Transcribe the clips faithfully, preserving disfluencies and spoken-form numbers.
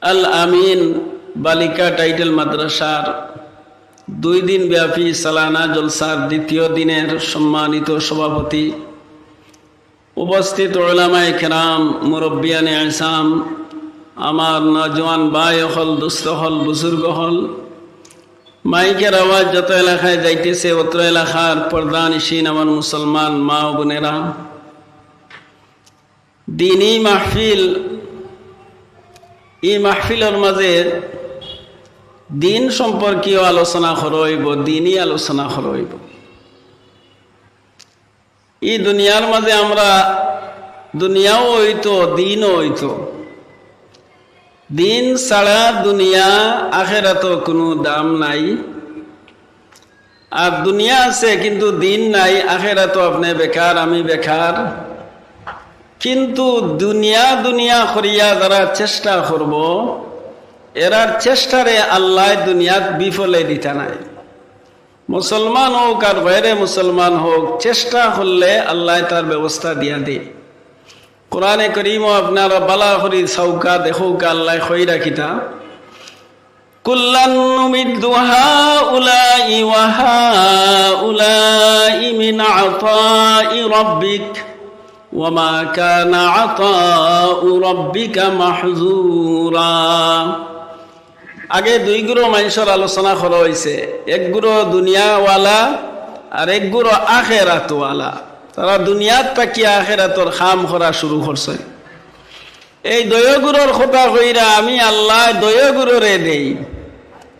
আল আমিন বালিকা টাইটেল মাদ্রাসার দুই দিন ব্যাপী সালানা জলসার দ্বিতীয় দিনের সম্মানিত সভাপতি, উপস্থিত উলামায়ে কেরাম, মুরব্বিয়ানে ইজাম, আমার নওজোয়ান ভাই অকল, দোস্ত অকল, বুজুর্গ অকল, মাইকের আওয়াজ যত এলাকায় যাইতেছে, অত্র এলাকার পর্দানিশীন আমার মুসলমান মা ও বোনেরা, দিনী মাহফিল, ই মাহফিলর মাঝে দিন সম্পর্কীয় আলোচনা করা অইবো, দিনী আলোচনা করা অইবো। ই দুনিয়ার মাঝে আমরা দুনিয়াও অইতো, দিনও অইতো। দিন ছাড়া দুনিয়া, আখেরাতো কুনু দাম নাই। আর দুনিয়া আছে কিন্তু দিন নাই, আখেরাতো আপনে বেকার, আমি বেকার। কিন্তু দুনিয়া দুনিয়া করিয়া যারা চেষ্টা করবো, এরার চেষ্টারে আল্লায় দুনিয়াত বিফলে দিতা নায়। মুসলমান হউক আর গয়রে মুসলমান হউক, চেষ্টা করলে আল্লায় তার ব্যবস্থা দিয়া দেয়। কোরআনে করিমও আপনারা বালা করি চাউক্কা, দেখউক্কা, আল্লায় কইরা কিতা, কুল্লান নুমিদ্দু হাউলাই ওয়া হাউলাই মিন আতাই রাব্বিক ওয়া মা কানা আতাউ রাব্বিকা মাহজুরা। আগে দুই গুরু মানষর আলোচনা করা অইছে, এক গুরু দুনিয়াওয়ালা আর এক গুরু আখেরাতওয়ালা। তারা দুনিয়াত থাকিয়া আখেরাতর কাম করা শুরু করছে। এই দুইও গুরুর কথা কইরা আমি আল্লায় দুইও গুরুরে দেই।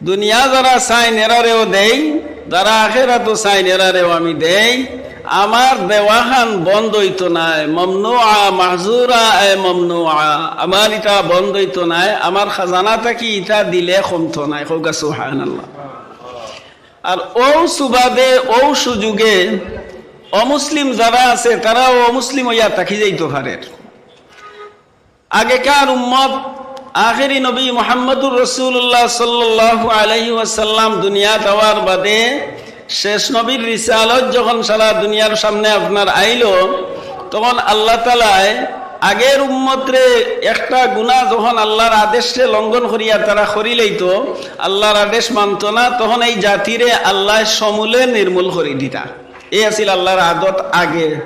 দুনিয়া যারা চাইন এরারেও দেই, যারা আখেরাতো চাইন এরারেও আমি দেই। আমার দেওয়াখান বন্ধ অইতো নায়, মমনুআ মাহজুরা এ মমনুআ। আমার ইটা বন্ধ অইতো নায়, আমার খাজানা থাকি ইটা দিলে কমতো নায়। কউক্কা সুবহানাল্লাহ। আর অউ সুবাদে, অউ সুযোগে অমুসলিম যারা আছে, তারাও অমুসলিম অইয়া থাকি যাইতো পারের। আগেকার উম্মত, আখেরি নবী মুহাম্মদুর রাসূলুল্লাহ সাল্লাল্লাহু আলাইহি ওয়াসাল্লাম দুনিয়াত আওয়ার বাদে শেষ নবীর রিসালত যখন সারা দুনিয়ার সামনে আপনার আইলো, তখন আল্লাহ তাআলায় আগের উম্মতরে একটা গুনাহ যখন আল্লাহর আদেশরে লঙ্ঘন করিয়া তারা করিলাইতো, আল্লাহর আদেশ মানতো না, তখন এই জাতিরে আল্লায় সমূলে নির্মূল করি দিতা। এই আছিল আল্লাহর আদত আগে।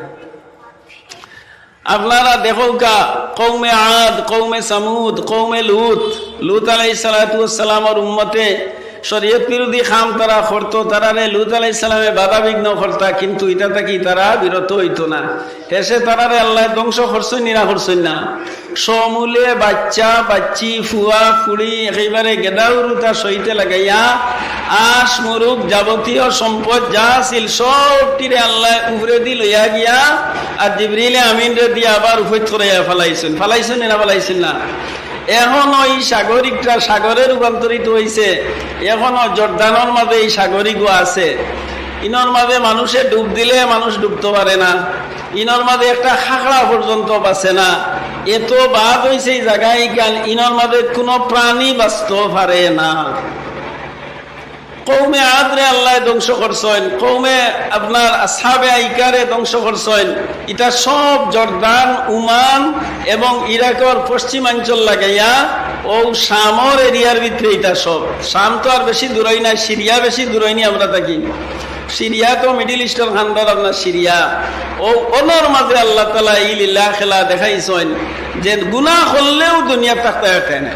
আপনারা দেখউক্কা, কওমে আদ, কওমে সামুদ, কওমে লুত, লুত আলাইহিস সালাতু ওয়াস সালামর উম্মতে শরীয়ত বিরোধী কাম তারা করতো, তারারে লুত আলাইহিস সালামে বাধা বিঘ্ন করতা, কিন্তু ইটা থাকি তারা বিরত অইতো না। শেষে তারারে আল্লায় ধ্বংস করছইন নি না করছইন না? সমূলে বাইচ্চা, বাইচ্চি, ফুয়া, ফুড়ি, একেবারে গেদাউরুতা সইতে লাগাইয়া, আশ, মুরুক, যাবতীয় সম্পদ যা আছিল সবটিরে আল্লায় উপরেদি লইয়া গিয়া আর জিবরিলে আমিনরে দিয়া আবার উফইত করাইয়া ফালাইছইন। ফালাইছইন নি না ফালাইছইন না? এখনো ই সাগরিকটা সাগরে রূপান্তরিত অইছে, এখনো জর্দানর মাঝে ই সাগরিকও আছে। ইনর মাঝে মানুষে ডুব দিলে মানুষ ডুবতো পারে না, ইনর মাঝে একটা খাকড়া পর্যন্ত বাঁচে না। এত বাদ অইছে ই জাগা ইখান, ইনর মাঝে কুনু প্রাণী বাঁচতো পারে না। কওমে আদরে আল্লায় ধ্বংস করছইন, কওমে আপনার আসহাবে আইকারে ধ্বংস করছইন। ইটা সব জর্দান, উমান এবং ইরাকর পশ্চিমাঞ্চল লাগাইয়া অউ শামর এরিয়ার ভিতরে ইটা সব। শাম তো আর বেশি দূরই না, সিরিয়া বেশি দূরই নি আমরা থাকি। সিরিয়া তো মিডল ইস্টর খান্দার আপনার সিরিয়া। অউ অনর মাঝে আল্লাহ তাআলায় ই লীলা খেলা দেখাইছইন যে গুনাহ করলেও দুনিয়াত থাকতা পারতা নায়।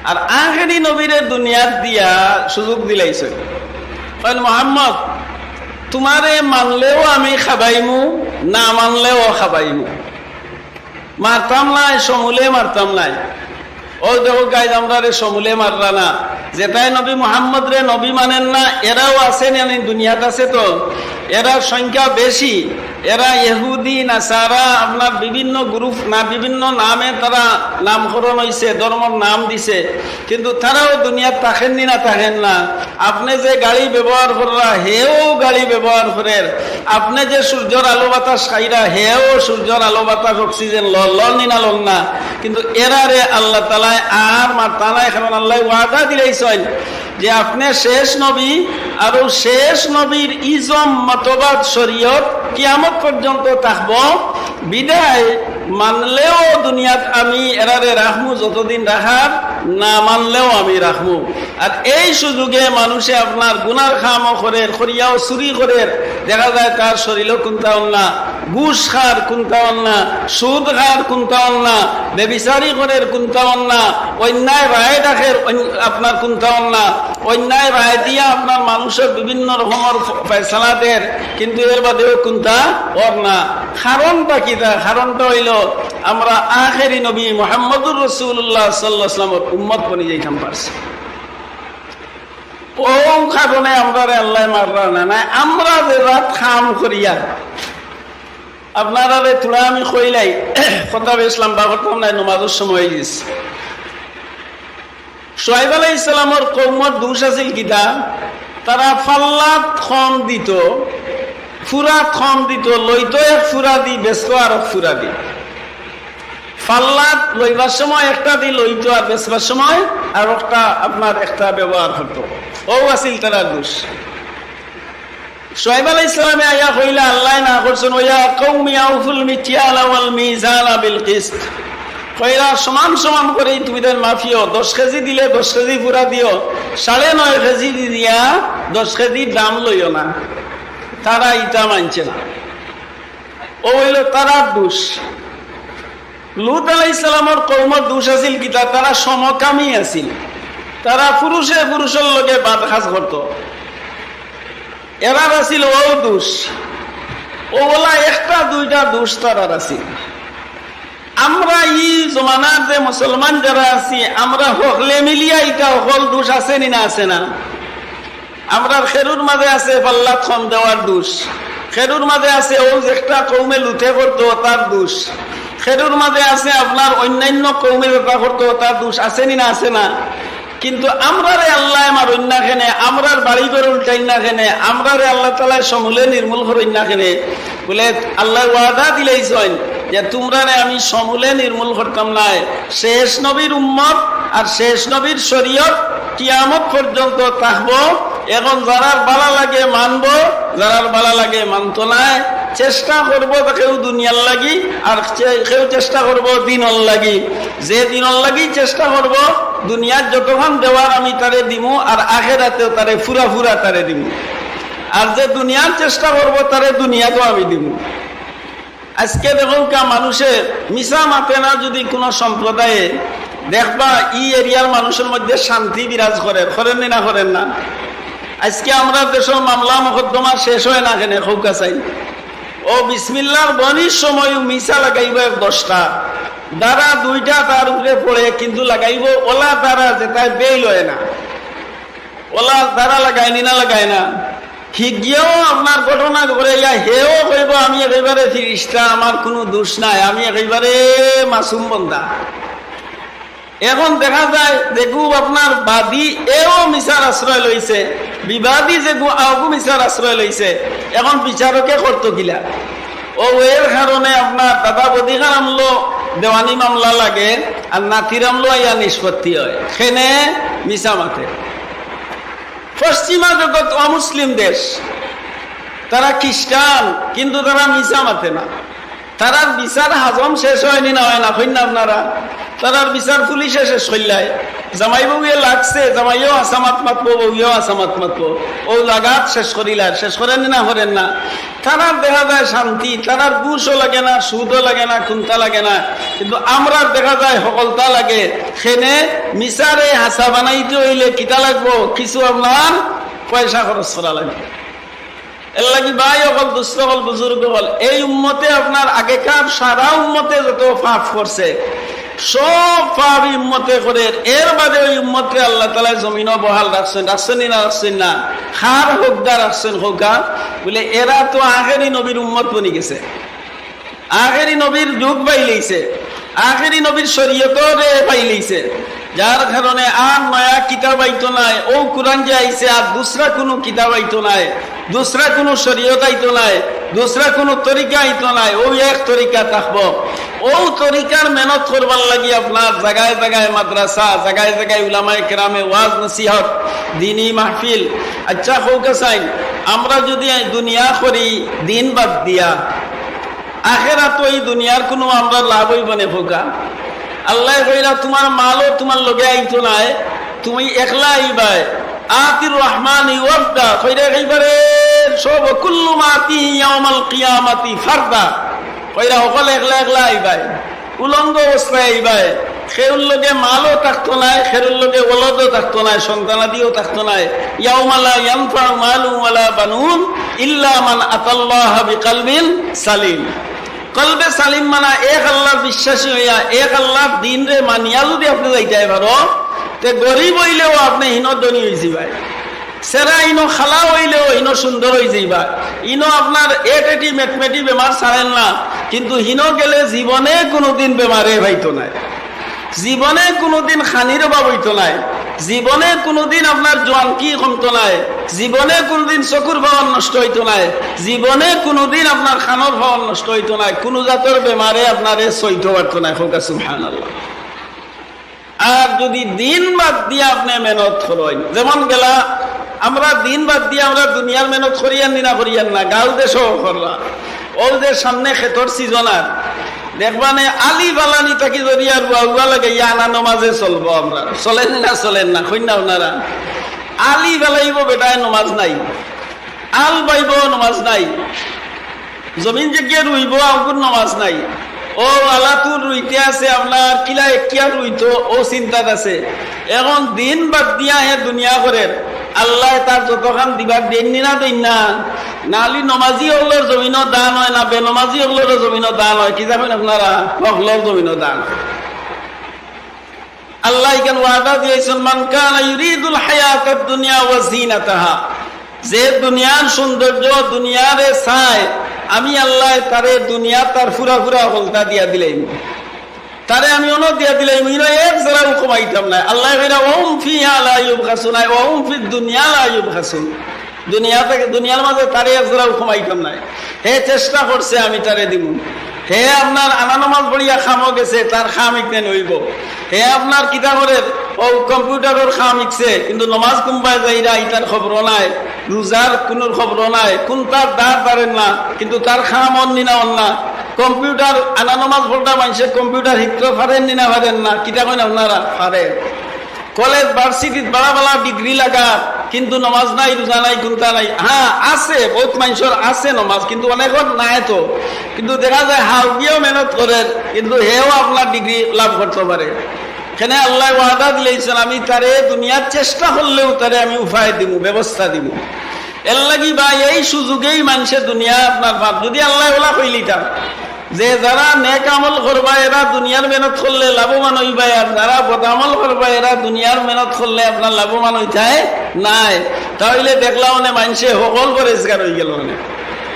আর আখেরি নবীরে দুনিয়াত দিয়া সুযোগ দিলাইছইন। কইন, "মোহাম্মদ, তুমারে মানলেও আমি খাবাইমু, না মানলেও খাবাইমু। মারতাম নায়, সমূলে মারতাম নায়।" অউ দেখো guys, আমরারে সমূলে মাররা না। যেতায় নবী মুহাম্মদরে নবী মানইন না, এরাও আছে নি, দুনিয়াত আছে তো, এরার সংখ্যা বেশি। এরা ইহুদি, নাসারা, আপনার বিভিন্ন গ্রুপ না, বিভিন্ন নামে তারা নামকরণ অইছে, ধর্মর নাম দিছে, কিন্তু তারাও দুনিয়াত থাকেন নি না, থাকেন না? আপনে যে গাড়ি ব্যবহার কররা, হেও গাড়ি ব্যবহার করের। আপনে যে সূর্যর আলো বাতাস খাইরা, হেও সূর্যর আলো বাতাস, অক্সিজেন লর, লর নি না, লর না? কিন্তু এরারে আল্লাহ তাআলায় আর মারতা নায়, কারণ আল্লায় ওয়াদা দিলাইছইন যে আপনে শেষ নবী, আর অউ শেষ নবীর ইজম, মতবাদ, শরীয়ত কিয়ামত পর্যন্ত থাকবো। বিদায় মানলেও দুনিয়াত আমি এরারে রাখমু যতদিন রাখার, না মানলেও আমি রাখমু। আর এই সুযোগে মানুষে আপনার গুনার কামও করের, করিয়াও চুরি করের, দেখা যায় তার শরীরও কুন্তা অন না, ঘুষ খার কুন্তা অন না, সুদ খার কুন্তা অন না, বেবিচারি করের কুন্তা অন না, অন্যায় রায় ডাকের অন-, আপনার কুন্তা অন না, অন্যায় রায় দিয়া আপনার মানুষর বিভিন্ন রকমর ফ-, ফয়সালা দের, কিন্তু এর বাদেও কুন্তা অর না। কারণটা কিতা? কারণটা অইলো আমরা আখেরি নবী মুহাম্মদুর রাসূলুল্লাহ সাল্লাল্লাহু আলাইহি ওয়াসাল্লামর উম্মত বনি যাইতাম পারছি। অউ কারণে আমরারে আল্লায় মাররা না, নায় আমরা যে রাত কাম করিয়া আপনারারে থুড়া আমি কইলাই, কথা বেশ লম্বা করতাম নায়, নমাজর সময় অই গেছে। শুআইব আলাইহিস সালামর কওমর দুষ আছিল কিতা? তারা ফাল্লাত কম দিত, ফুরাত কম দিত, লইতো এক ফুরা দি, বেচতো আরক ফুরা দি। ফাল্লাত লইবার সময় একটা দি লইতো, আর বেচবার সময় আরকটা আপনার একটা ব্যবহার করতো। অউ আছিল তারার দুষ। শুআইব আলাইহিস সালামে আইয়া কইলা, আল্লায় না করছইন, "ওয়া কওমি আউফুল মিকিয়ালা ওয়াল মিজানা বিল কিসত।" কইলা, "সমান সমান করি তুমি তাইন মাপিও, দশ কেজি দিলে দশ কেজি ফুরা দিও, সাড়ে নয় কেজি দিয়া দশ কেজি দাম লইও না।" তারা ইতা মানছে না, অউ অইলো তারার দুষ। লূত আলাইহিস সালামর কওমর দুষ আছিল কিতা? তারা সমকামী আছিল, তারা পুরুষে পুরুষর লগে বাদ কাজ করতো। এরার আছিল অউ দুষ, অউ অলা একটা দুইটা দুষ তারার আছিল। আমরা ই জমানার যে মুসলমান যারা আছি, আমরা হকলে মিলিয়া ইতা হকল দুষ আছে নি না, আছে না? আমরার খেরুর মাঝে আছে ফাল্লাত কম দেওয়ার দুষ, খেরুর মাঝে আছে অউ যে একটা কওমে লুতে করতো তার দুষ, খেরুর মাঝে আছে আপনার অন্যান্য কওমে যেতা করতো তার দুষ, আছে নি না, আছে না? কিন্তু আমরারে আল্লায় মারইন না কেনে, আমরার বাড়ি ঘর উল্টাইন না কেনে, আমরারে আল্লাহ তাআলায় সমূলে নির্মূল করইন না কেনে? বুলে, আল্লায় ওয়াদা দিলাইছইন যে তুমরারে আমি সমূলে নির্মূল করতাম নায়। শেষ নবীর উম্মত আর শেষ নবীর শরীয়ত কিয়ামত পর্যন্ত থাকবো। এখন যারার ভালা লাগে মানবো, যারার ভালা লাগে মানতো নায়। চেষ্টা করবো কেউ দুনিয়ার লাগি, আর চে-, কেউ চেষ্টা করবো দিনর লাগি। যে দিনর লাগি চেষ্টা করবো, দুনিয়ার যতখান দেওয়ার আমি তারে দিমু, আর আখেরাতেও তারে ফুরা ফুরা তারে দিমু। আর যে দুনিয়ার চেষ্টা করবো, তারে দুনিয়াতও আমি দিমু। আজকে দেখউক্কা, মানুষে মিছা মাতে না যদি কুনু সম্প্রদায়ে, দেখবা ই এরিয়ার মানুষর মধ্যে শান্তি বিরাজ করের, করের নি না, করের না? আজকে আমরার দেশর মামলা মকদ্দমা শেষ অয় না কেনে, কউক্কা চাই। অউ বিসমিল্লাহর বনির সময়ও মিছা লাগাইবো এক দশটা, ধারা দুইটা তার উপরে পড়ে, কিন্তু লাগাইবো অলা ধারা যেটায় বেইল অয় না। অলা ধারা লাগায় নি না, লাগায় না? হিগিয়াও আপনার ঘটনা ঘটাইয়া হেও কইবো, "আমি একেবারে ফিরিস্তা, আমার কুনু দুষ নাই, আমি একেবারে মাসুম বন্দা।" এখন দেখা যায় যেগু আপনার বাদী, এও মিছার আশ্রয় লইছে, বিবাদী যেগু, অগু মিছার আশ্রয় লইছে। এখন বিচারকে করতো কিলা? অউ এর কারণে আপনার দাদা বদিখার আমলো দেওয়ানি মামলা লাগে, আর নাতির আমলো আইয়া নিষ্পত্তি অয়। কেনে? মিছা মাতে। পশ্চিমা জগৎ অমুসলিম দেশ, তারা খ্রিস্টান, কিন্তু তারা মিছা মাতে না। তারার বিচার হজম শেষ অয় নি না, অয় না, কইন না আপনারা? তারার বিচার পুলিশে শেষ করিলায়। জামাই বউয়ে লাগছে, জামাইও হাছা মাত মাতবো, বউয়েও হাছা মাত মাতবো। অউ লাগাত শেষ করিলায়, শেষ করের নি না, করের না? তারার দেখা যায় শান্তি, তারার ঘুষও লাগে না, সুদও লাগে না, কুন্তা লাগে না, কিন্তু আমরার দেখা যায় হকলতা লাগে। কেনে? মিছারে হাছা বানাইতে অইলে কিতা লাগবো? কিছু আপনার পয়সা খরচ করা লাগবো। এর লাগি ভাই অকল, দুস্ত অকল, বুজুর্গ অকল, এই উম্মতে আপনার আগেকার সারা উম্মতে যত পাপ করছে, সব পাপ ই উম্মতে করের। এর বাদে ওই উম্মতরে আল্লাহ তাআলায় জমিনো বহাল রাখছইন, রাখছইন নি না, রাখছইন না? কার হকদার রাখছইন কউক্কা? বুলে, এরা তো আখেরি নবীর উম্মত বনি গেছে। আখেরি নবীর যুগ পাইলাইছে, আখেরি নবীর শরীয়তরে পাইলাইছে, যার কারণে আর নয়া কিতাব আইতো নায়। অউ কুরআন যে আইছে, আর দুসরা কুনু কিতাব আইতো নায়, দুসরা কুনু শরীয়ত আইতো নায়, দুসরা কুনু তরিকা আইতো নায়, অউ এক তরিকা থাকবো। অউ তরিকার মেহনত করবার লাগি আপনার জাগায় জাগায় মাদ্রাসা, জাগায় জাগায় উলামায়ে কেরামে ওয়াজ নসিহত, দ্বীনি মাহফিল। আচ্ছা, কউক্কা চাইন, আমরা যুদি দুনিয়া করি দিন বাদ দিয়া, আখেরাতো ই দুনিয়ার কুনু আমরার লাভ অইবো নে কউক্কা। আল্লায় কইরা, তুমার মালও তুমার লগে আইতো নায়, তুমি একলা আইবায়। আতির রহমানি ওয়াফদা, কইরা একেবারে সব, কুল্লু মাতি ইয়াউমাল কিয়ামাতি ফারদা, কইরা হকল একলা একলা আইবায়। উলঙ্গ অবস্থায় আইবায়, খেউর লগে মালও থাকতো নায়, খেউর লগে ওলদও থাকতো নায়, সন্তানাদিও থাকতো নায়। ইয়াউমা লা ইয়ানফাউ মালুন ওয়ালা বানুন ইল্লা মান আতাল্লাহা বিকালবিন সালিম। কলবে সালিম মানা এক আল্লাহর বিশ্বাসী অইয়া, এক আল্লাহর দিনরে মানিয়া যুদি আপনে যাইতায় পারো, তে গরিব অইলেও আপনে হিনো ধনী অইযিবায়। সেরা ইনো খালা অইলেও ইনো সুন্দর অইযিবা। ইনো আপনার এটেটি মেটমেটি বেমার ছাড়ের না, কিন্তু হিনো গেলে জীবনে কুনুদিন বেমারে পাইতো নায়, জীবনে কুনুদিন খানির অভাব অইতো নায়, জীবনে কুনুদিন আপনার জোয়ানকি কমতো নায়, জীবনে কুনুদিন চকুর পাওয়ার নষ্ট অইতো নায়, জীবনে কুনুদিন আপনার কানর পাওয়ার নষ্ট অইতো নায়, কুনু জাতর বেমারে আপনারে ছইতো পারতো নায়। কউক্কা সুবহানাল্লাহ। আর যুদি দিন বাদ দিয়া আপনে মেহনত করইন, যেমন গেলা, আমরা দিন বাদ দিয়া আমরা দুনিয়ার মেহনত করিয়ার নি না করিয়ার না, গাঁও দেশও করলা, অউ যে সামনে খেতর season আর দেখবানে আলি ফালানি থাকি ধরিয়া রুয়া উয়া লাগাইয়া আনা নমাজে চলবো আমরা, চলের নি না চলের না, কইন না আপনারা? আলি ফালাইবো বেটায়, নমাজ নাই, আল বাইবো, নমাজ নাই, জমিন যেগিয়ে রুইবো, আঙ্গুর নমাজ নাই। অউ আলাতুন রুইতে আছে আপনার, কিলা একিয়া রুইতো, অউ চিন্তাত আছে। এখন দিন বাদ দিয়া হে দুনিয়া করের, আল্লায় তার যত কাম দিবার দেইন নি না দেইন না? নালি নমাজি অকলর জমিনো দান অয় না, বেনমাজি অকলর জমিনো দান অয়? কিতা কইন আপনারা? হকলর জমিনো দান অয়। আল্লায় ইখান ওয়াদা দিয়াইছইন, "মান কানা ইউরিদুল হায়াতাদ দুনিয়া ওয়া জিনাতাহা।" যে দুনিয়ার সৌন্দর্য, দুনিয়ারে চায়, আমি আল্লায় তারে দুনিয়া তার ফুরা ফুরা হকলতা দিয়া দিলাইমু। তারে আমি অনো দিয়া দিলাইমু, ইনো এক জেরাও কমাইতাম নায়। আল্লায় কইরা, "ওয়া হুম ফিহা লা ইউবখাসুন", আয়, "ওয়া হুম ফিদ দুনিয়া লা ইউবখাসুন।" দুনিয়া থাকি, দুনিয়ার মাঝে তারে এক জেরাও কমাইতাম নায়। হে চেষ্টা করছে, আমি তারে দিমু। হে আপনার আনা নমাজ পড়িয়া কামো গেছে, তার কাম ইখান অইবো। হে আপনার কিতা করের, অউ computer-র কাম ইকছে, কিন্তু নমাজ কুনবায় যাইরা, ইতার খবরও নাই, রুজার কুনুর খবরও নাই, কুনতার দার পারের না, কিন্তু তার কাম অর নি না অর না। Computer, আনা নমাজ পড়রা মানষে computer হিকতো পারের নি না পারের না, কিতা কইন আপনারা? পারের। কলেজ, ভার্সিটিত বালা বালা degree লাগা, কিন্তু নমাজ নাই, রুজা নাই, কুনতা নাই। হ্যাঁ, আছে, বউত মানষর আছে নমাজ, কিন্তু অনেকর নাই তো। কিন্তু দেখা যায় হারবিও মেহনত করের, কিন্তু হেও আপনার degree লাভ করতো পারে। এখানে আল্লায় ওয়াদা দিলাইছইন, আমি তারে দুনিয়ার চেষ্টা করলেও তারে আমি উপায় দিমু, ব্যবস্থা দিমু। এরলাগি বা এই সুযোগেই মানষে দুনিয়া আপনার পার। যুদি আল্লায় অলা কইলিতা যে যারা নেক আমল করবা এরা দুনিয়ার মেহনত করলে লাভবান অইবা, আর যারা বদ আমল করবা এরা দুনিয়ার মেহনত করলে আপনার লাভবান অইতায় নায়, তা অইলে দেখলা অনে মানষে হকল পরেজগার অইগেলো অনে।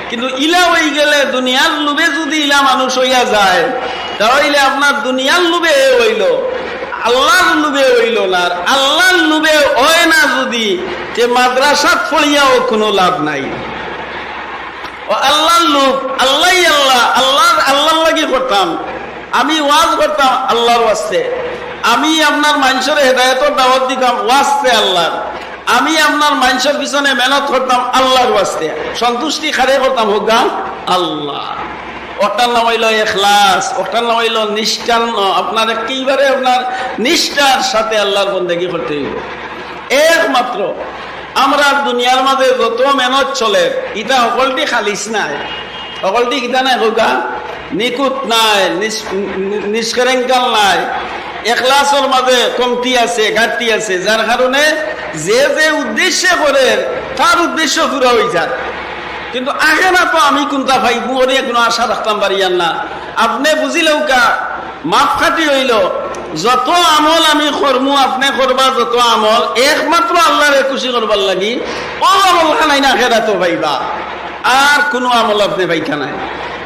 কিন্তু ইলা অইগেলে দুনিয়ার লোভে যুদি ইলা মানুষ অইয়া যায়, তা অইলে আপনার দুনিয়ার লোভে অইলো, আল্লার লোভে অইলো না। আর আল্লার লোভে অয় না যুদি, তে মাদ্রাসাত পড়িয়াও কুনু লাভ নাই। ও আল্লার লোভ, আল্লায় আল্লা, আল্লার, আল্লার লাগি করতাম। আমি ওয়াজ করতাম আল্লার ওয়াস্তে। আমি আপনার মানষরে হেদায়েতর দাওয়াত দিতাম ওয়াস্তে আল্লার। আমি আপনার মানষর পিছনে মেহনত করতাম আল্লার ওয়াস্তে। সন্তুষ্টি কারে করতাম? কউক্কা আল্লা। অটার নাম অইলো এখলাস, অটার নাম অইলো নিষ্ঠার ন-, আপনার একেবারে আপনার নিষ্ঠার সাথে আল্লার বন্দেগি করতে অইবো। একমাত্র আমরার দুনিয়ার মাঝে যত মেহনত চলের, ইতা হকলটি খালিস নায়। হকলটি কিতা নায় কউক্কা? নিখুঁত নায়, নিস-, নি-, নিষ্করেঙ্কাল নায়। এখলাসর মাঝে কমতি আছে, ঘাটতি আছে, যার কারণে যে যে উদ্দেশ্যে করের, তার উদ্দেশ্য পুরা অইযার। কিন্তু আখেরাতো আমি কুনতা পাইমু, ওরে কুনু আশা রাখতাম পারিয়ার না। আপনে বুঝিলাউক্কা, মাপকাঠি অইলো, যত আমল আমি করমু, আপনে করবা যত আমল, একমাত্র আল্লারে খুশি করবার লাগি, অউ আমলখান আইন আখেরাতো পাইবা, আর কুনু আমল আপনে পাইতা নায়।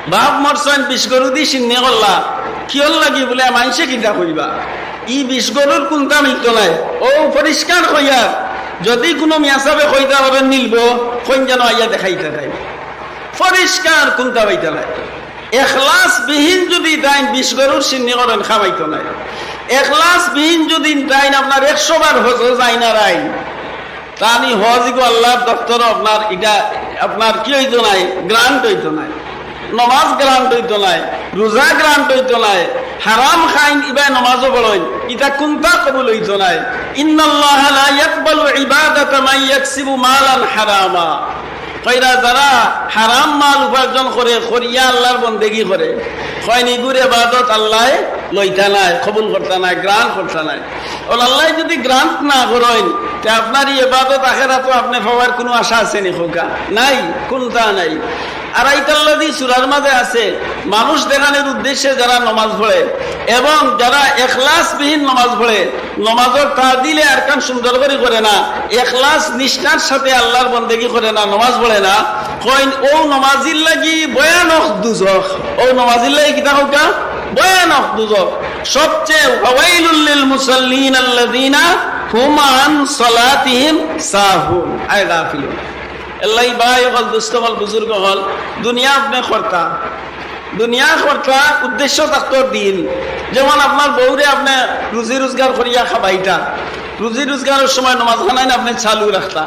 বাপ মরছইন, বিশ গরুদি শিন্নি করলা, কিওর লাগি বুলে, মানষে কিতা কইবা? ই বিশ গরুর কুনতা মিলতো নায়, অউ পরিষ্কার কইয়ার, যুদি কুনু মিয়াসাবে কইতা পারইন মিলবো, কইন যেন আইয়া দেখাইতা তাইন। পরিষ্কার কুনতা পাইতা নায়। এখলাস বিহীন যুদি তাইন বিশ গরুর শিন্নি করইন, কাম অইতো নায়। এখলাস বিহীন যুদি তাইন আপনার একশো বার হজো যাইন আর আইন, তা নি হজ ইগু আল্লার দপ্তরো আপনার ইটা আপনার কি অইতো নায়, grant অইতো নায়। নমাজ গ্রান্ট অইতো নায়, রোজা গ্রান্ট অইতো নায়, হারাম খাইন ইবায় নমাজও পড়ইন, ইতা কুনটা কবুল অইতো নায়। ইন্নাল্লাহা লা ইয়াকবালু ইবাদাতা মান ইয়াকসিবু মালান হারামা। কইরা যারা হারাম মাল উপার্জন করে, করিয়া আল্লাহর বন্দেগি করে, কইন ইগুর ইবাদত আল্লায় লইতা নায়, কবুল করতা নায়, গ্রান্ট করতা নায়। অউ আল্লায় যুদি গ্রান্ট না করইন, তে আপনার ই ইবাদত আখেরাতো আপনে পাওয়ার কুনু আশা আছে নি কউক্কা? নাই, কুনটা নাই। আরাইতাল্লাযী সূরার মাঝে আছে, মানুষ দেখানির উদ্দেশ্যে যারা নমাজ পড়ে এবং যারা এখলাসবিহীন নমাজ পড়ে, নমাজর তাদিলে আরকান সুন্দর করি করে না, এখলাস নিষ্ঠার সাথে আল্লাহর বন্দেগি করে না, নমাজ পড়ে না, কইন অউ নমাজির লাগি ভয়ানক দুজখ। অউ নমাজির লাগি কিতা কউক্কা? ভয়ানক দুজখ। সবচেয়ে, "ফাওয়াইলুল লিল মুসাল্লিন আল্লাযীনা হুম আন সালাতিহিম সাহুন।" আয় গাফিলুন। এল্লাই ভাই অকল, দুস্ত অকল, বুজুর্গ অকল, দুনিয়া আপনে করতা, দুনিয়া করতা, উদ্দেশ্য থাকতো দিন। যেমন আপনার বউরে আপনে রুজি রোজগার করিয়া খাবাইতা, রুজি রোজগারর সময় নমাজ খানাইন আপনে চালু রাখতা,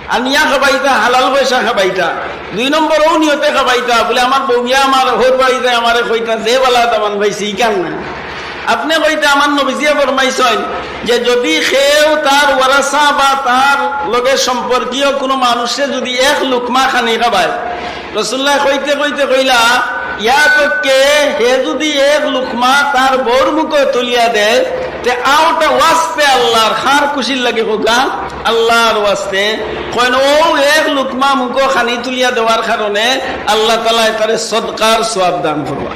আনিয়া খাবাইতা, হালাল পয়সা খাবাইতা। দুই নম্বর অউ নিয়তে খাবাইতা, বুলে আমার বউয়ে আমার হউর বাড়ি যাই আমারে কইতা, "যে বালা দামান পাইছি, ইখান না।" আপনে কইতা, আমার নবীজিয়ে ফরমাইছইন যে যুদি কেউ তার ওয়ারাসা বা তার লগে সম্পর্কীয় কুনু মানুষরে যুদি এক লুকমা খানি খাবায়, রাসুলুল্লায় কইতে কইতে কইলা, ইয়াতকে হে যুদি এক লুকমা তার বউর মুখো তুলিয়া দেয়, তে অউটা ওয়াস্তে আল্লাহর, কার খুশির লাগি কউক্কা? আল্লাহর ওয়াস্তে। কইন অউ এক লুকমা মুখো খানি তুলিয়া দেওয়ার কারণে আল্লাহ তাআলায় তারে সদকার সওয়াব দান করবা।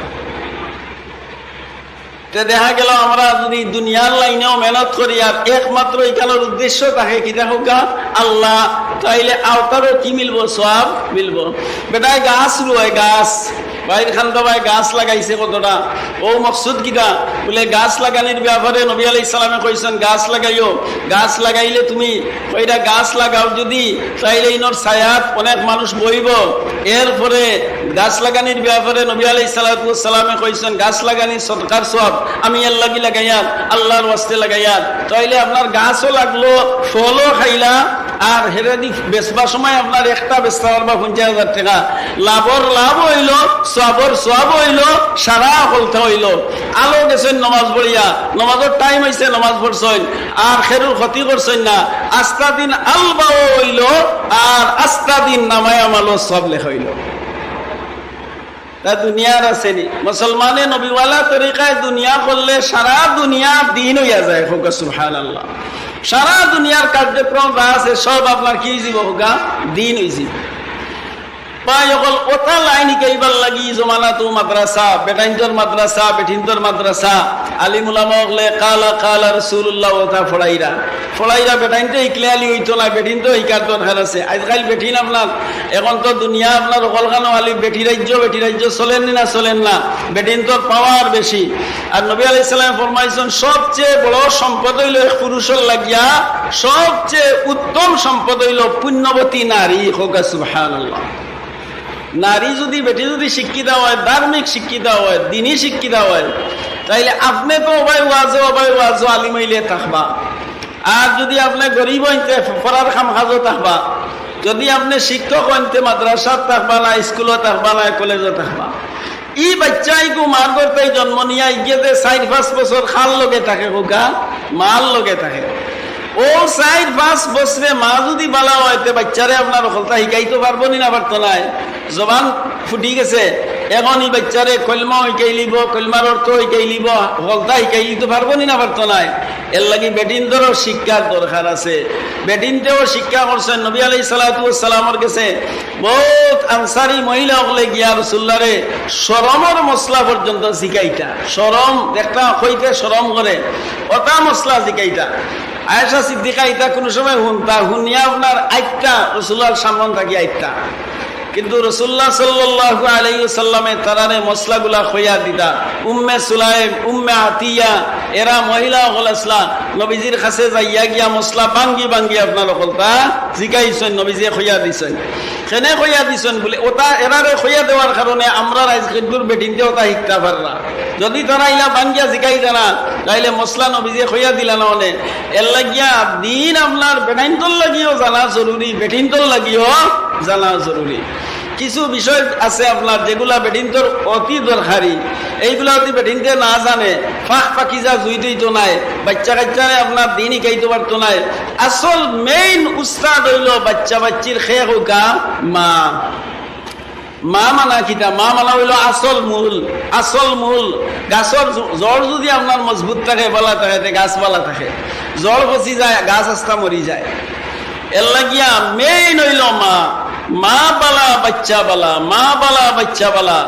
তে দেখা গেল আমরা যুদি দুনিয়ার লাইনেও মেহনত করি আর একমাত্র ইখানর উদ্দেশ্য থাকে কিতা কউক্কা? আল্লাহ, তাইলে অউটারও কি মিলবো? সওয়াব মিলবো। বেটায় গাছ রুয়ায়, গাছ, বাইর খান্দা বায় গাছ লাগাইছে কতটা, অউ মকসুদ কিতা? বুলে গাছ লাগানির ব্যাপারে নবী আলাইহিস সালামে কইছইন, "গাছ লাগাইও, গাছ লাগাইলে তুমি কইরা গাছ লাগাও যুদি, তাইলে ইনর ছায়াত অনেক মানুষ বইবো।" এরপরে গাছ লাগানির ব্যাপারে নবী আলাইহিস সালাতু ওয়াস সালামে কইছইন, "গাছ লাগানি সদকার সওয়াব, আমি এর লাগি লাগাইয়ার, আল্লাহর ওয়াস্তে লাগাইয়ার।" তাইলে আপনার গাছও লাগলো, ফলও খাইলা, আর হেরেদি বেচবার সময় আপনার একটা বেচতে পারবা পঞ্চাশ হাজার টেকা, লাভর লাভ অইলো, সওয়াবর সওয়াব অইলো, সারা হকলতা অইলো। আলো গেছইন নমাজ পড়িয়া, নমাজর টাইম অইছে, নমাজ পড়ছইন, আর কেউর ক্ষতি করছইন না। আস্তা দিন আলবাও অইলো, আর আস্তা দিন নামায় আমালও সওয়াব লেখা অইলো। তা দুনিয়ার আছে নি? মুসলমানে নবীওয়ালা তরিকায় দুনিয়া করলে সারা দুনিয়া দিন অইয়া যায়। কউক্কা সুবহানাল্লাহ। সারা দুনিয়ার কার্যক্রম যা আছে সব আপনার কি অইযিবো কউক্কা? দিন অইযিবো। ভাই অকল, অতা লাইন হিকাইবার লাগি জমানাত অউ মাদ্রাসা, বেটাইন্তর মাদ্রাসা, বেটিন্তর মাদ্রাসা, আলিম উলামা অকলে কালা কালা রাসুলুল্লাহ অতা পড়াইরা। পড়াইরা বেটাইন্তে হিকলে আলি অইতো না, বেটিন্তেও হিকার দরকার আছে। আইজকাইল বেটিন আপনার, এখন তো দুনিয়া আপনার হকলখানো আলি বেটি রাইজ্য, বেটি রাইজ্য চলের নি না, চলের না, বেটিন্তর পাওয়ার বেশি। আর নবী আলাইহিস সালামে ফরমাইছইন, সবচেয়ে বড় সম্পদ অইলো এক পুরুষর লাগিয়া, সবচেয়ে উত্তম সম্পদ অইলো পুণ্যবতী নারী। কউক্কা সুবহানাল্লাহ। নারী যুদি, বেটি যুদি শিক্ষিতা অয়, ধার্মিক শিক্ষিতা অয়, দিনী শিক্ষিতা অয়, তাইলে আপনে তো অবায় ওয়াজো, অবায় ওয়াজো আলিম অইলে থাকবা। আর যুদি আপনে গরিব অইন তে পড়ার কাম কাজো থাকবা, যুদি আপনে শিক্ষক অইন তে মাদ্রাসাত থাকবা না, স্কুলো থাকবা না, কলেজো থাকবা। ই বাইচ্চা ইগু মার গর্ভে জন্ম নিয়া ইগিয়ে যে চাইর পাঁচ বছর কার লগে থাকে কউক্কা? মার লগে থাকে। অউ চাইর পাঁচ বছরে মা যুদি বালা অয়, তে বাইচ্চারে আপনার হকলতা হিকাইতো পারবো নি না পারতো নায়? জবান ফুটি গেছে, এখন ই বাইচ্চারে কলমাও হিকাইলিবো, কলমার অর্থও হিকাইলিবো, হকলতা হিকাইলিতো পারবো নি না পারতো নায়? এর লাগি বেটিন্তরও শিক্ষার দরকার আছে। বেটিন্তেও শিক্ষা করছইন নবী আলাইহিস সালাতু ওয়াস সালামর গেছে। বউত আনসারী মহিলা অকলে গিয়া রাসুলুল্লারে শরমর মসলা পর্যন্ত জিকাইতা। শরম, একটা কইতে শরম করে, অতা মসলা জিকাইতা। আয়েশা সিদ্দিকা ইতা কুনু সময় হুনতা, হুনিয়া আপনার আইতা, রাসুলুল্লাহর সামন থাকি আইতা। কিন্তু রাসুলুল্লাহ সাল্লাল্লাহু আলাইহি ওয়াসাল্লামে তারারে মসলাগুলা কইয়া দিতা। উম্মে সুলাইম, উম্মে আতিয়া, এরা মহিলা অকল আছলা, নবীজির কাছে যাইয়া গিয়া মসলা ভাঙ্গি ভাঙ্গি আপনার হকলতা জিকাইছইন, নবীজিয়ে কইয়া দিছইন। কেনে কইয়া দিছইন বুলে, অতা এরারে কইয়া দেওয়ার কারণে আমরার আইজ খেদুর বেটিন্তে অতা হিকতা পাররা। যুদি তারা ইলা ভাঙ্গিয়া জিকাইতা না, তাইলে মসলা নবীজিয়ে কইয়া দিলা না অনে। এর লাগিয়া দিন আপনার বেটাইন্তর লাগিও জানা জরুরি, বেটিন্তর লাগিও জানা জরুরি। কিছু বিষয় আছে আপনার, যেগুলা বেটিন্তর অতি দরকারি। এইগুলা যদি বেটিন্তে না জানে, ফাঁক ফাকিজা জুইত অইতো নায়, বাচ্চা কাচ্চারে আপনার দিন শিখাইতে পারতো নায়। আসল মেইন উস্তাদ অইলো বাচ্চা বাচ্চির, কে কউক্কা? মা। মা মানা কিতা? মা মানা অইলো আসল মূল। আসল মূল। গাছর জ-, জড় যদি আপনার মজবুত থাকে, বালা থাকে, তে গাছ বালা থাকে। জড় পচি যায়, গাছ আস্তা মরি যায়। এর লাগিয়া মেইন অইলো মা। মা বালা, বাচ্চা বালা, মা বালা, বাচ্চা বালা।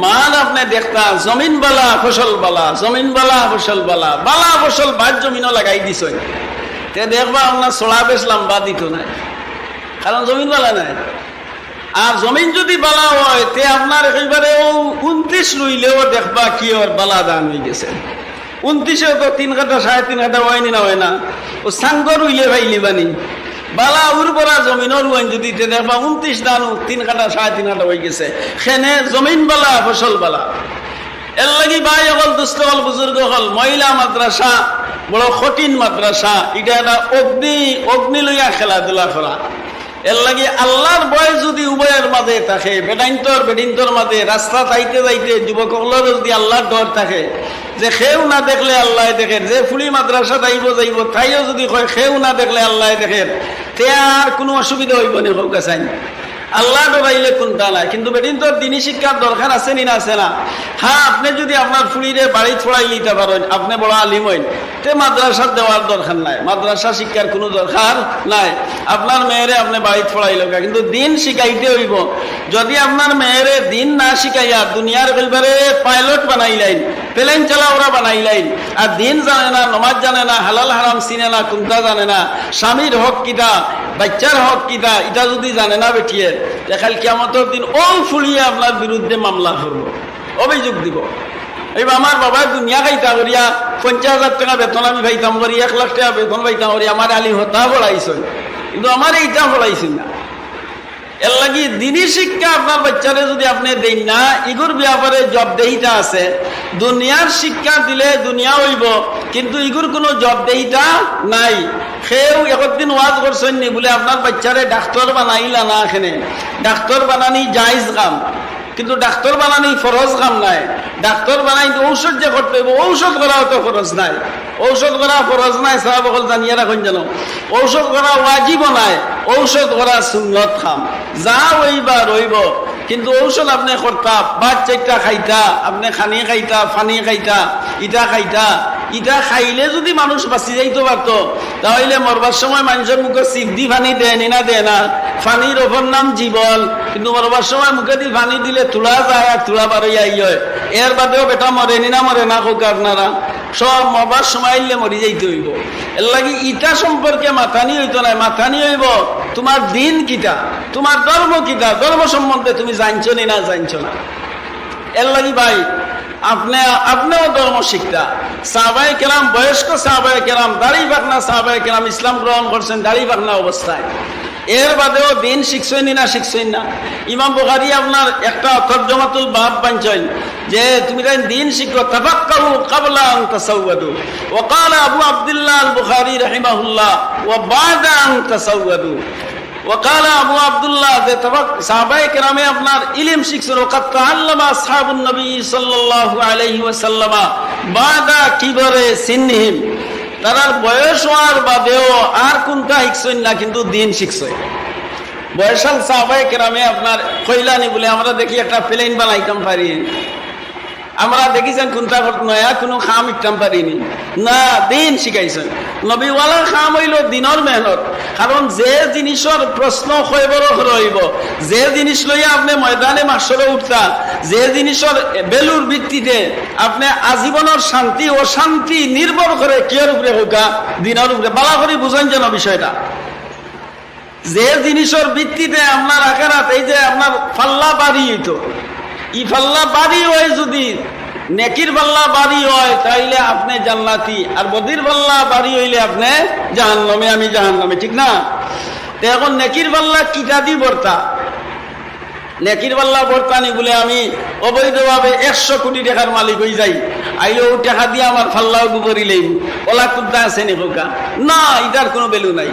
মার আপনে দেখতা, জমিন বালা, ফসল বালা, জমিন বালা, ফসল বালা, বালা ফসল বাদ জমিনও লাগাই দিছইন। তে দেখবা আপনার ছড়া বেশ লম্বা দিতো নায়, কারণ জমিন বালা নায়। আর জমিন যদি বালা অয়, তে আপনার একেবারে অউ ঊনত্রিশ রুইলেও দেখবা কি অর, বালা ধান অইগেছে। ঊনত্রিশে তো তিন কাঠা, সাড়ে তিন কাঠা অয়নি না, অয় না? অউ সাঙ্গর রুইলে পাইলিবানি। বালা উর্বরা জমিনর রুয়াইন যদি, তে দেখবা ঊনত্রিশ ধান তিন কাঠা, সাড়ে তিন কাঠা অইগেছে। কেনে? জমিন বালা, ফসল বালা। এর লাগি ভাই অকল, দুস্ত অকল, বুজুর্গ অকল, মহিলা মাদ্রাসা বড় কঠিন মাদ্রাসা। ইটা একটা অগ্নি, অগ্নি লইয়া খেলাধুলা করা। এর লাগি আল্লার ভয় যদি উভয়র মাঝে থাকে, বেটাইন্তর বেটিন্তর মাঝে, রাস্তাত আইতে যাইতে যুবক অকলর যদি আল্লার ডর থাকে, যে কেউ না দেখলে আল্লায় দেখের, যে ফুড়ি মাদ্রাসাত আইবো যাইবো, তাইও যদি কয় কেউ না দেখলে আল্লায় দেখের, তে আর কুনু অসুবিধা অইবো নি? কউক্কা চাইন, আল্লা ডরাইলে কুনটা নাই। কিন্তু বেটিন্তর দিনি শিক্ষার দরকার আছে নি না, আছে না? হ্যাঁ, আপনে যদি আপনার ফুড়িরে বাড়িত পড়াইলিতা পারইন, আপনে বড় আলিম অইন, তে মাদ্রাসাত দেওয়ার দরকার নাই, মাদ্রাসা শিক্ষার কুনু দরকার নাই। আপনার মেয়েরে আপনে বাড়িত পড়াইলউক্কা, কিন্তু দিন শিখাইতে অইবো। যদি আপনার মেয়েরে দিন না শিখাইয়া দুনিয়ার একেবারে পাইলট বানাইলাইন, প্লেন চালাওরা বানাইলাইন, আর দিন জানে না, নমাজ জানে না, হালাল হারাম চিনে না, কুনটা জানে না, স্বামীর হক কিতা, বাচ্চার হক কিতা, ইটা যদি জানে না বেটিয়ে, তে কাইল কিয়ামতর দিন অউ ফুড়িয়ে আপনার বিরুদ্ধে মামলা করবো, অভিযোগ দিবো। অউ আমার বাবায় দুনিয়া খাইতা করিয়া, পঞ্চাশ হাজার টেকা বেতন আমি পাইতাম করি, এক লাখ টেকা বেতন পাইতাম করি, আমারে খালি হতা পড়াইছইন, কিন্তু আমারে ইটা পড়াইছইন না। এর লাগি দিনি শিক্ষা আপনার বাচ্চারে যদি আপনে দেইন না, ইগুর ব্যাপারে জবাবদেহিতা আছে। দুনিয়ার শিক্ষা দিলে দুনিয়া অইবো, কিন্তু ইগুর কুনু জবাবদেহিতা নাই। কেউ একদিন ওয়াজ করছইন নি বুলে আপনার বাচ্চারে ডাক্তর বানাইলা না, কেনে? ডাক্তর বানানি জায়েজ কাম, কিন্তু ডাক্তর বানানি ফরজ কাম নায়। ডাক্তর বানাইতে ঔষধ যে করতে অইবো, ঔষধ করাও তো ফরজ নায়। ঔষধ করা ফরজ নায়, সাহাব অকল জানিয়া রাখইন যেন। ঔষধ করা ওয়াজিবও নায়, ঔষধ করা সুন্নত কাম। যা অইবার অইবো, কিন্তু ঔষধ আপনে করতা, ভাত চাইরটা খাইতা, আপনে খানি খাইতা, পানি খাইতা, ইটা খাইতা, ইটা খাইলে যদি মানুষ বাঁচি যাইতো পারতো, তাইলে মরবার সময় মানষর মুখো ছিপ দি পানি দেয় নি না দেয় না? পানির অপর নাম জীবন। কিন্তু মরবার সময় মুখেদি পানি দিলে তুলা যায় আর তুলা বারইয়া ই অয়। এর বাদেও বেটা মরে নি না মরে না, কউক্কা আপনারা? সব মরবার সময় আইলে মরি যাইতে অইবো। এর লাগি ইটা সম্পর্কে মাতানি অইতো নায়, মাতানি অইবো তুমার দিন কিতা, তুমার ধর্ম কিতা, ধর্ম সম্বন্ধে তুমি জানছো নি না জানছো না। এর লাগি ভাই, আপনে, আপনেও ধর্ম শিখতা। সাহাবায়ে কেরাম, বয়স্ক সাহাবায়ে কেরাম, দাড়ি পাকনা সাহাবায়ে কেরাম ইসলাম গ্রহণ করছইন দাড়ি পাকনা অবস্থায়। এর বাদেও দিন শিখছইন নি না শিখছইন না? ইমাম বুখারী আপনার একটা তরজমাতুল বাব বানছইন যে তুমি তাইন দিন শিখো, তাফাক্কাহু ক্বাবলা আন তাসাওয়াদু। ওয়া ক্বালা আবু আব্দুল্লাহ আল বুখারী রাহিমাহুল্লাহ, ওয়া বা'দা আন তাসাওয়াদু। ওয়া ক্বালা আবু আব্দুল্লাহ, যে তবাক সাহাবায়ে কেরামে আপনার ইলিম শিখছইন, ওয়া কাদ তাআল্লামা আসহাবুন নবী সাল্লাল্লাহু আলাইহি ওয়াসাল্লামা বা'দা কিবারি সিন্নিহিম, তারার বয়স অওয়ার বাদেও আর কুনটা শিখছইন না, কিন্তু দিন শিখছইন। বয়সাল সাহাবায়ে কেরামে আপনার কইলা নি বুলে, আমরা দেখি একটা প্লেন বানাইতাম পারি। আমরা দেখিছইন কুনটা কর-, নয়া কুনু কাম শিখতাম পারি নি? না, দিন শিখাইছইন। নবীওয়ালার কাম অইলো দিনর মেহনত। কারণ যে জিনিসর প্রশ্ন কয়বরর অইবো, যে জিনিস লইয়া আপনে ময়দানে মাহশরো উঠতা, যে জিনিসর ভ্যালুর ভিত্তিতে আপনে আজীবনর শান্তি অশান্তি নির্ভর করে কিয়র উপরে কউক্কা? দিনর উপরে। বালা করি বুঝইন যেন বিষয়টা। যে জিনিসর ভিত্তিতে আপনার আখেরাত, এই যে আপনার পাল্লা ভারি অইতো, ই পাল্লা ভারি অয়, যদি নেকির পাল্লা ভারি অয়, তাইলে আপনে জান্নাতি, আর বদির পাল্লা ভারি অইলে আপনে জাহান্নামী, আমি জাহান্নামী, ঠিক না? তে এখন নেকির পাল্লা কিতা দি ভরতা? নেকির পাল্লা ভরতা নি বুলে আমি অবৈধভাবে একশো কোটি টেকার মালিক অই যাই, আইলে অউ টেকা দিয়া আমার পাল্লাও গুবরি লইমু, অলা কুন্তা আছে নি কউক্কা? না, ইটার কুনু ভ্যালু নাই।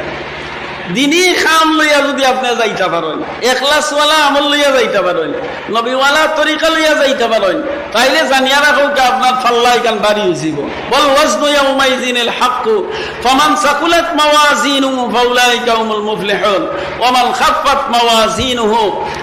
দিনি কাম লইয়া যদি আপনে যাইতা পারইন, এখলাসওয়ালা আমল লইয়া যাইতা পারইন, নবীওয়ালা তরিকা লইয়া যাইতা পারইন, তাইলে জানিয়া রাখউক্কা আপনার পাল্লা ইখান ভারি অইযিবো। والوزن يومئذ الحق فمن ثقلت موازينه فأولئك هم المفلحون ومن خفت موازينه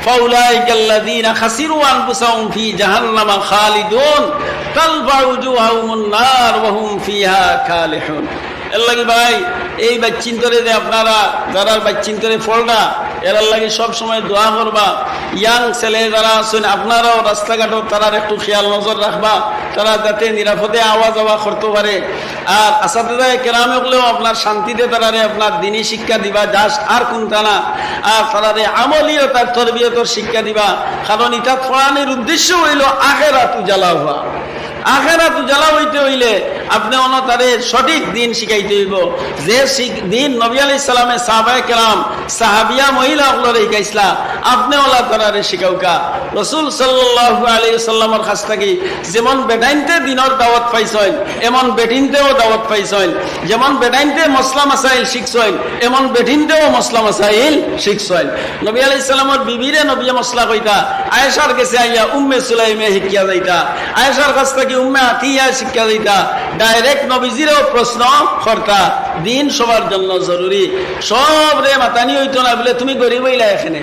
فأولئك الذين خسروا أنفسهم في جهنم خالدون تلفح وجوههم النار وهم فيها كالحون। এর লাগি ভাই, এই বাইচ্চিন্তরে যে আপনারা, যারার বাইচ্চিন্তরে পড়রা, এরার লাগি সব সময় দোয়া করবা। ইয়াং ছেলে যারা আছইন, আপনারাও রাস্তাঘাটো তারার একটু খেয়াল নজর রাখবা, তারা যাতে নিরাপদে আওয়া যাওয়া করতো পারে। আর আসাতিজায়ে কেরাম অকলেও আপনার শান্তিতে তারারে আপনার দিনি শিক্ষা দিবা, just আর কুন্তা না। আর তারারে আমলিও তার তরবিয়তর শিক্ষা দিবা, কারণ ইতা পড়ানির উদ্দেশ্য অইলো আখেরাত উজালা হওয়া। আখেরাত উজালা অইতে অইলে আপনে অনো তারে সঠিক দিন শিখাইতে অইবো। যে শিখ-, দিন নবী আলাইহিস সালামে সাহাবায়ে কেরাম, সাহাবিয়া মহিলা অকলরে শিখাইছলা, আপনে অলা তারারে শিখাউক্কা। রসুল সাল্লাল্লাহু আলাইহি ওয়াসাল্লামর কাছ থাকি যেমন বেটাইন্তে দিনর দাওয়াত পাইছইন, এমন বেটিন্তেও দাওয়াত পাইছইন। যেমন বেটাইন্তে মসলা মাসাইল শিখছইন, এমন বেটিন্তেও মসলা মাসাইল শিখছইন। নবী আলাইহিস সালামর বিবিরে নবীয়ে মসলা কইতা, আয়েশার গেছে আইয়া উম্মে সুলাইমে শিখিয়া যাইতা, আয়েশার কাছ থাকি উম্মে আতিয়া শিখিয়া যাইতা, direct নবীজিরেও প্রশ্ন করতা। দিন সবার জন্য জরুরি। সবরে মাতানি অইতো না বুলে, "তুমি গরিব অইলায় কেনে,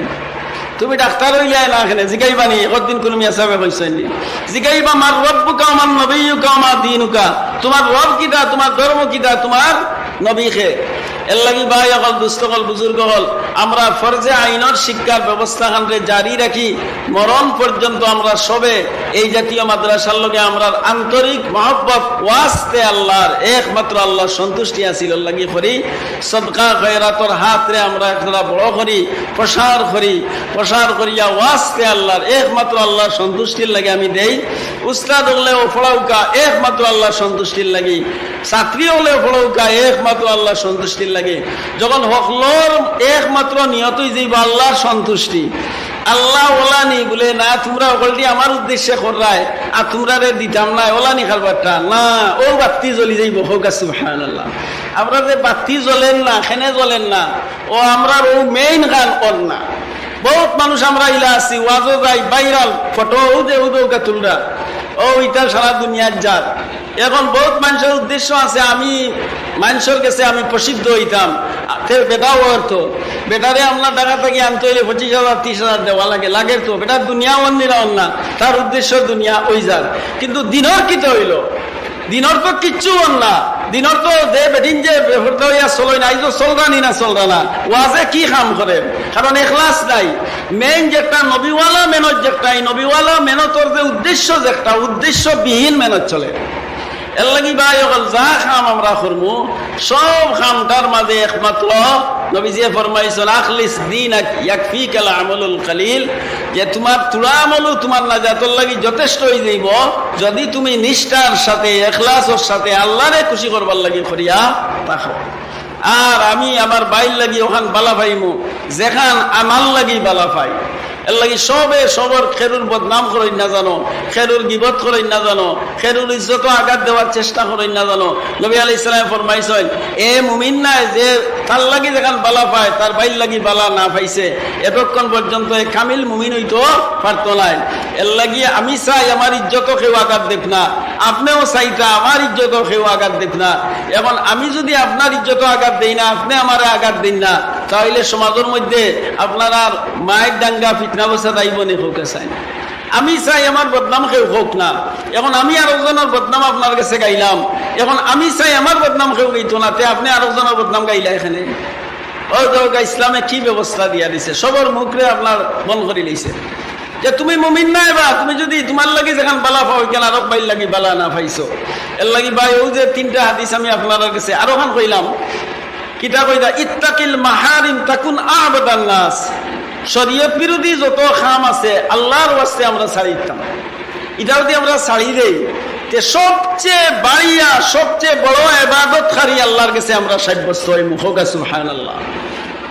তুমি ডাক্তার অইলায় না কেনে?" জিগাইবা নি, একদিন কুনু মিয়া সাবে কইছইন নি? জিগাইবা, "মান রব্বুকা ওয়া মান নাবিয়্যুকা ওয়া মা দীনুকা?" তুমার রব কিতা, তুমার ধর্ম কিতা, তুমার নবী কে? এর লাগি ভাই অকল, দুস্ত অকল, বুজুর্গ অকল, আমরা ফরজে আইনর শিক্ষার ব্যবস্থাখানরে জারি রাখি, মরণ পর্যন্ত আমরা সবে এই জাতীয় মাদ্রাসার লগে আমরার আন্তরিক মহব্বত ওয়াস্তে আল্লাহর, একমাত্র আল্লাহর সন্তুষ্টি হাসিলর লাগি করি। সদকা খয়রাতর হাতরে আমরা একটা বড় করি, প্রসার করি, প্রসার করিয়া ওয়াস্তে আল্লাহর, একমাত্র আল্লাহর সন্তুষ্টির লাগি আমি দেই। উস্তাদ অকলেও পড়াউক্কা একমাত্র আল্লাহর সন্তুষ্টির লাগি, ছাত্রী অকলেও পড়াউক্কা একমাত্র আল্লাহর সন্তুষ্টির লাগি। যখন হকলর একমাত্র নিয়ত অইযাইবো আল্লাহর সন্তুষ্টি, আল্লাহ অলা নি বুলে, "না, তুমরা হকলটি আমার উদ্দেশ্যে কররায়, আর তুমরারে দিতাম না," অলা নি কারবারটা না, অউ বাত্তি জ্বলি যাইবো। কউক্কা সুবহানাল্লাহ। আমরা যে বাত্তি জ্বলের না, কেনে জ্বলের না, অউ আমরার অউ main খান অর না। বউত মানুষ আমরা ইলা আছি, ওয়াজো যাই, viral ফটো, অউ যে, অউ যে, অউক্কা তুলরা, অউ ইতা সারা দুনিয়াত যার। এখন বউত মানষর উদ্দেশ্য আছে, আমি মানষর গেছে আমি প্রসিদ্ধ অইতাম। তে বেটাও অর তো, বেটারে আমরা ঢাকা থাকি আনতে অইলে পঁচিশ হাজার, ত্রিশ হাজার দেওয়া লাগে, লাগের তো, বেটার দুনিয়া অর নি না অর না, তার উদ্দেশ্য দুনিয়া অই যার। কিন্তু দিনর কিতা অইলো? দিনর তো কিচ্ছু অর না। দিনর তো যে বেটিন যে বেপর্দা অইয়া চলইন, আইজও চলরা নি না চলরা না, ওয়াজে কি কাম করে? কারণ এখলাস নাই। Main যেটা নবীওয়ালা মেহনত, যেটা এই নবীওয়ালা মেহনতর যে উদ্দেশ্য, যেটা উদ্দেশ্যবিহীন মেহনত চলে। এর লাগি ভাই অকল, যা কাম আমরা করমু, সব কামটার মাঝে একমাত্র নবীজিয়ে ফরমাইছইন, "আখলিস দীনাকা ইয়াকফিকাল আমালুল কালিল", যে তুমার থুড়া আমলও তুমার নাজাতর লাগি যথেষ্ট অইযাইবো, যদি তুমি নিষ্ঠার সাথে, এখলাসর সাথে আল্লাহরে খুশি করবার লাগি করিয়া থাকো। আর আমি আমার ভাইর লাগি অখান বালা পাইমু, যেখান আমার লাগি বালা পাই। এর লাগি সবে সবর কেউর বদনাম করইন না জানো, কেউর গিবত করইন না জানো, কেউর ইজ্জতো আঘাত দেওয়ার চেষ্টা করইন না জানো। নবী আলাইহিস সালাম ফরমাইছইন, এ মুমিন নায় যে তার লাগি যেখান বালা পায়, তার ভাইর লাগি বালা না পাইছে, এতক্ষণ পর্যন্ত এ কামিল মুমিন অইতো পারতো নায়। এর লাগি আমি চাই আমার ইজ্জতো কেউ আঘাত দেউক না, আপনেও চাইতা আমার ইজ্জতো কেউ আঘাত দেউক না। এখন আমি যদি আপনার ইজ্জতো আঘাত দেই না, আপনে আমারে আঘাত দেইন না, তাইলে সমাজর মধ্যে আপনারার মাইর দাঙ্গা ফিতনা ফসাদ আইবো নি? কউক্কা চাই। আমি চাই আমার বদনাম কেউ কউক না। এখন আমি আরকজনর বদনাম আপনার গেছে গাইলাম, এখন আমি চাই আমার বদনাম কেউ গাইতো না, তে আপনে আরকজনর বদনাম গাইলা কেনে? অউ দেখউক্কা ইসলামে কি ব্যবস্থা দিয়া দিছে, সবর মুখরে আপনার বন্ধ করি লইছে। যে তুমি মুমিন নায় বা, তুমি যদি তুমার লাগি যেখান বালা পাও, অখান আরক ভাইর লাগি বালা না পাইছো। এর লাগি ভাই, অউ যে তিনটা হাদিস আমি আপনারার গেছে আরোখান কইলাম, কিতা কইতা, "ইত্তাকিল মাহারিম তাকুন আ'বাদান নাস।" শরীয়ত বিরোধী যত কাম আছে, আল্লাহর ওয়াস্তে আমরা ছাড়ি দিতাম। ইটা যদি আমরা ছাড়ি দেই, তে সবচেয়ে বাড়িয়া, সবচেয়ে বড় ইবাদতকারী আল্লাহর গেছে আমরা সাব্যস্ত অইমু। কউক্কা সুবহানাল্লাহ।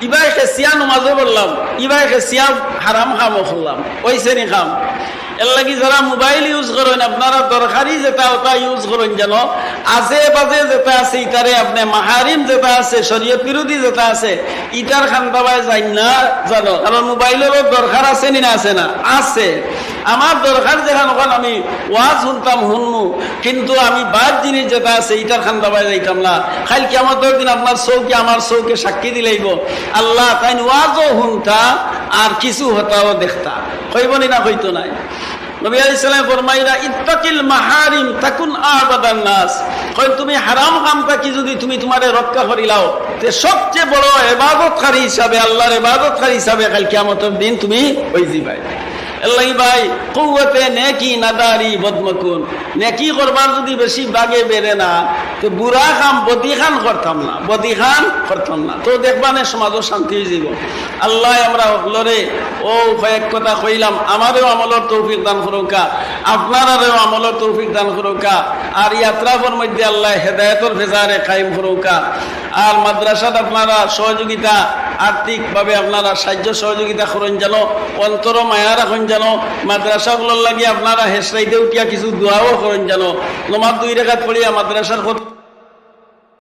ইবায় খেছিয়া নমাজও পড়লাম, ইবায় খেছিয়া হারাম কামও করলাম, অইছে নি কাম? এর লাগি যারা মোবাইল ইউজ করইন, আপনারা দরকারি যেটা ওটা ইউজ করইন যেন, আজে বাজে যেটা আছে ইতারে, আপনে মাহারিম যেটা আছে, শরীয়ত বিরোধী যেটা আছে, ইতার খান্দাবায় যাইন না যেন। কারণ মোবাইলরও দরকার আছে নি না, আছে না? আছে। আমার দরকার যেখান, ওখান আমি ওয়াজ হুনতাম, হুনমু, কিন্তু আমি বাদ জিনিস যেটা আছে ইতার খান্দাবায় যাইতাম না। কাইল কিয়ামতর দিন আপনার চউখে আমার চউখে সাক্ষী দিলাইবো, আল্লাহ তাইন ওয়াজও হুনতা আর কিছু হতাও দেখতা। কইবো নি না? কইতো নায়? নবী আলাইহিস সালাম ফরমাইরা, "ইত্তাকিল মাহারিম তাকুন আবাদান নাস।" কইন, তুমি হারাম কাম থাকি যদি তুমি তুমারে রক্ষা করিলাও, তে সবচেয়ে বড় ইবাদতকারী হিসাবে, আল্লাহর ইবাদতকারী হিসাবে কাইল কিয়ামতর দিন তুমি অইযিবায়। এর লাগি ভাই, কুওয়াতে নেকি নাদারি বদমকুন, নেকি করবার যদি বেশি বাগে বেড়ে না, তে বুরা কাম বদিখান করতাম না, বদিখান করতাম না। তো দেখবা নে সমাজও শান্তি অইযিবো। আল্লাহ আমরা হকলরে ও কয়েক কথা কইলাম, আমারেও আমলর তৌফিক দান করউক্কা, আপনারারেও আমলর তৌফিক দান করউক্কা। আর ই আতরাফর মধ্যে আল্লাহ হেদায়েতর ফেজারে কায়েম করউক্কা। আর মাদ্রাসাত আপনারা সহযোগিতা, আর্থিকভাবে আপনারা সাহায্য সহযোগিতা করইন যেন, অন্তরো মায়া রাখইন যেন, মাদ্রাসা অকলর লাগি আপনারা হেশরাইতে উঠিয়া কিছু দোয়াও করইন যেন। নমাজ দুই রেকাত পড়িয়া মাদ্রাসার কত